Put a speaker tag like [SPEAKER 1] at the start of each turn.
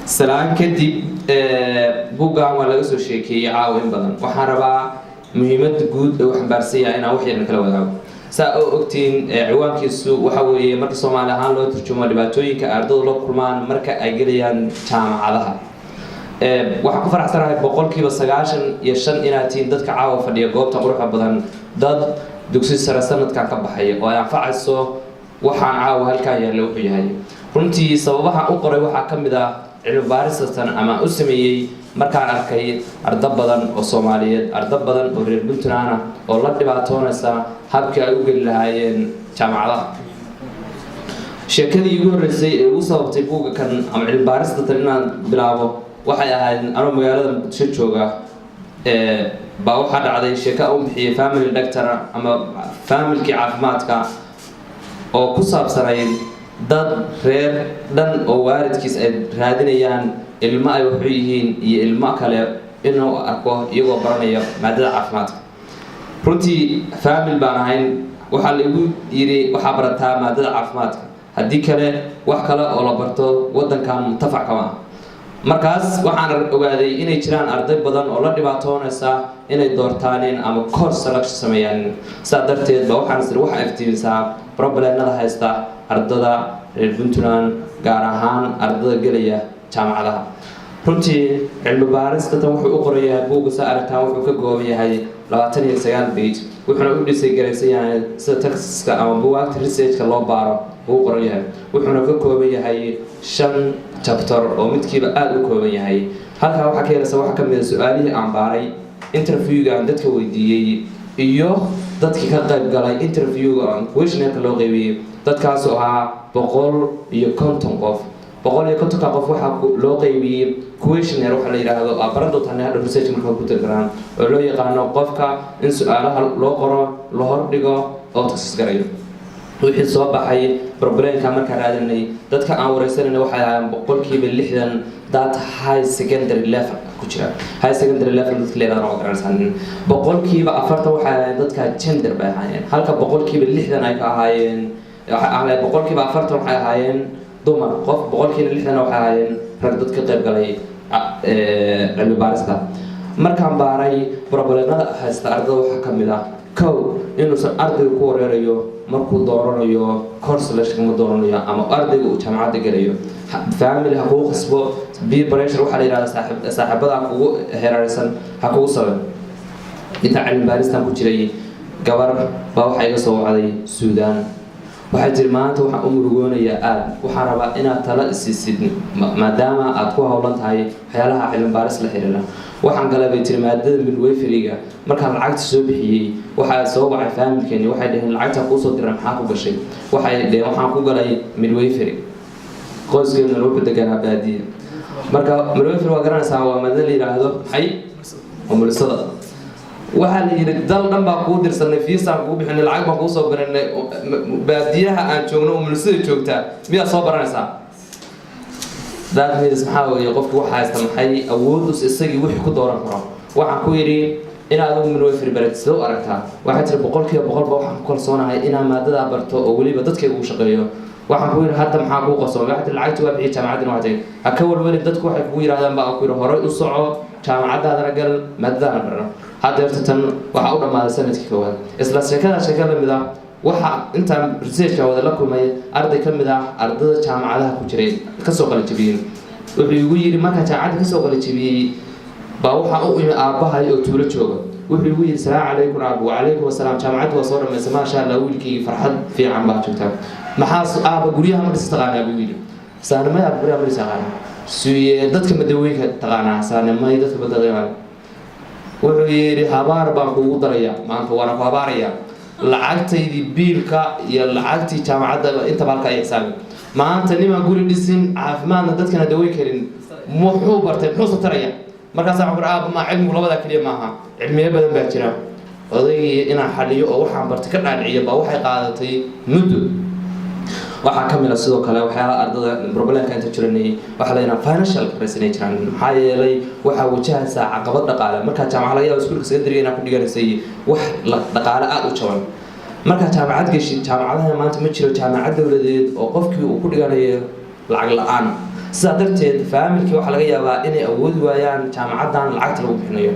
[SPEAKER 1] Salaan kadib, buuggan waa laga soo sheekeeyey caawa in badan. Waxaan rabaa muhiimadda guud ee uu xambaarsan yahay inaan wax yarna kala wadaago. Saa oo ogtiin, ciwaankiisu waxa weeye, marka Soomaali ahaan loo turjumo, dhibaatooyinka ardadu la kulmaan marka ay gelayaan jaamacadaha. Waxaan ku faraxsanahay 95% inaad tihiin dadka caawa fadhiya goobta quruxda badan dad dugsi sare sanadkan ka baxaya oo ay anfacayso waxaan caawa halkaan yaalla wuxuu yahay. Runtii sababaha u qoray waxaa ka mid ah cilmi baaristan ama u sameeyey markaan arkay ardo badan oo Soomaaliyeed, ardo badan oo reer Puntland ah oo la dhibaatoonaysa habkii ay u geli lahaayeen jaamacadaha. Sheekadii igu horreysay ee ugu sababtay buugga kan ama cilmi baarista tan inaan bilaabo waxay ahayd anoo magaalada Muqdisho jooga baa waxaa dhacday sheeko u bixiyey family doctor ama familkii caafimaadka, oo ku saabsanayd dad reer dhan oo waalidkiis ay raadinayaan ilmo ay waxu yihiin iyo ilmo kale inuu arko iyagoo baranaya maadada caafimaadka. Runtii family baan ahayn. Waxaa laigu yidhi, waxaa barataa maadada caafimaadka, haddii kale wax kale oo la barto waddankan muntafac kama ah. Markaas waxaan ogaaday inay jiraan arday badan oo la dhibaatoonaysa inay doortaaneen ama course selection sameeyaan. Saa darteed ba waxaan isiri waxaa iftiimisaa problemada haysta ardada reer Puntland, gaar ahaan ardada gelaya jaamacadaha. Runtii cilmi baarista tan wuxuu u qorayahay buugga, saa aragtaan, wuxuu ka kooban yahay 29 page, wuxuuna u dhisay garaysan yahay sida textka ama buugaagta researchka loo baaro uu qoran yahay. Wuxuuna ka kooban yahay shan chapter oo midkiiba aada u kooban yahay. Halkaa waxaa ka helaysa waxaa ka mid a su-aalihii aan baaray, interviewga aan dadka weydiiyey iyo dadkii ka qayb galay interviewga aan questionnaire loo qeybiyey, dadkaasoo ahaa 150 qof. 150-ka qof waxaa loo qeybiyey questionnaire waxaa la yidhaahdo, aa baran doontaan hadha research marka ku tagi, oo loo yaqaano qofka in su-aalaha loo qoro, la hordhigo oo taxis garayo. Wixii soo baxay problemka markaan raadinay, dadka aan wareysanayna waxay ahaayeen 60% dad high secondary level ku jira. High secondary level dadka leedahan waa garanaysaa. 40% waxay ahaayeen dadka gender bay ahaayeen, halka 60% ay ka ahaayeen, 40% waxay ahaayeen dumar qof, 60% waxay ahaayeen rag, dad ka qayb galay cilmi baarista. Markaan baaray problemada haysta ardada, waxaa ka mid ah kow, inuusan ardayga ku wareerayo markuu dooranayo course selection dooranayo ama ardayga uu jaamacadda gelayo. Family ha kugu khasbo, peer pressure waxaa la yidhahda, saaxiibada kugu heerarsan ha kugu sabab. Intaan cilmi baaristan ku jiray, gabar baa waxaa iga soo wacday Suudaan. Waxay tiri, maanta waxaan u murugoonayaa aad, waxaan rabaa inaad tala isiisid maadaama aad ku howlan tahay waxyaalaha cilmi baaris la xiriira. Waxaan galay, bay tiri, maadada midwiferyga. Markaan lacagta soo bixiyey, waxaa soo wacay familkeeni. Waxay dhaheen, lacagta kuusoo diray maxaa ku gashay? Waxay dhaheen, waxaan ku galay midwifery. Qoyskeennuna wuxuu deganaa baadiye. Marka midwifery waa garanaysaa, waa maadada la yidhaahdo maxay, umulisada. Waxaa la yidhi, dal dhan baa kuu dirsanay, fiisaan kuu bixinay, lacag baan kuu soo baranay, baadiyaha aan joogno umulisada joogtaa miyaad soo baranaysaa? That means maxaa weeye, qofki waxa haysta maxay awood isagii wixii ku dooran karo. Waxaan ku yidhi, in adigu midwifery baratid sida u aragtaa? Waxay tiri, 100% ba waxaan ku kalsoonahay inaan maadadaa barto oo weliba dadkayga ugu shaqeeyo. Waxaan ku yidhi, hadda maxaa kuu qarsoomay? Waxay tiri, lacagtii waa bixiyay, jaamacaddina waa tagay. Ha ka walwalin dadku waxay kugu yidhahdaan baa ku yidhi, horay u soco, jaamacaddaadana gal, maadadaana barno. Hadda horta tan waxaa u dhammaaday sanadkii koowaad. Isla sheekada sheeka la mid ah waxa intaan researchka wada la kulmay arday ka mid ah ardada jaamacadaha ku jiray kasoo qalajabiyey. Wuxuu igu yidhi, markaan jaamacadda kasoo qalajabiyey baa waxaa u imi aabbahay oo tuulo jooga. Wuxuu igu yidhi, salaamu calaykum aab. Wacalaykum asalaam. Jaamacadda waa soo dhamaysay, maasha Allah, wiilkaygii, farxad fiican baa joogtaa. Maxaa aaba, guryaha ma dhis taqaanaa? Buu yidhi. Saanimay aaba, guryaha ma dhis taqaanaa? Suye, dadka madawooyinka taqaanaa? Saanimay, dadka madawooyinka. Wuxuu yidhi, habaar baan kugu darayaa maanta, waana ku habaarayaa. Lacagtaydii biilka iyo lacagtii jaamacadda intaba halka ay xisaabi. Maanta nimaan guri dhisin, caafimaadna dadkana daweyn karin, muxuu bartay? Muxuu sataraya? Markaasaa waxaan ku aaba, maa cilmigu labadaa keliya maaha, cilmiyo badan baa jira. Odaygii inaan xaliyo oo waxaan bartay ka dhaadhiciyo baa waxay qaadatay muddo. Waxaa ka mid a sidoo kale waxyaalaha ardada problemka inta jiranay, waxaa la yidhaha financial crisis inay jiraan. Maxaa yeelay, waxaa wajahaysaa caqabad dhaqaale markaa jaamacad. Laga yaabo iskuulka secondary inaad ku dhiganaysay wax dhaqaale aada u jaban. Markaa jaamacad geshid, jaamacadaha maanta ma jiro jaamacad dowladeed oo qofkii uu ku dhiganayo lacag la-aan. Sidaa darteed family-kii waxaa laga yaabaa inay awoodi waayaan jaamacaddan lacagta lagu bixinayo.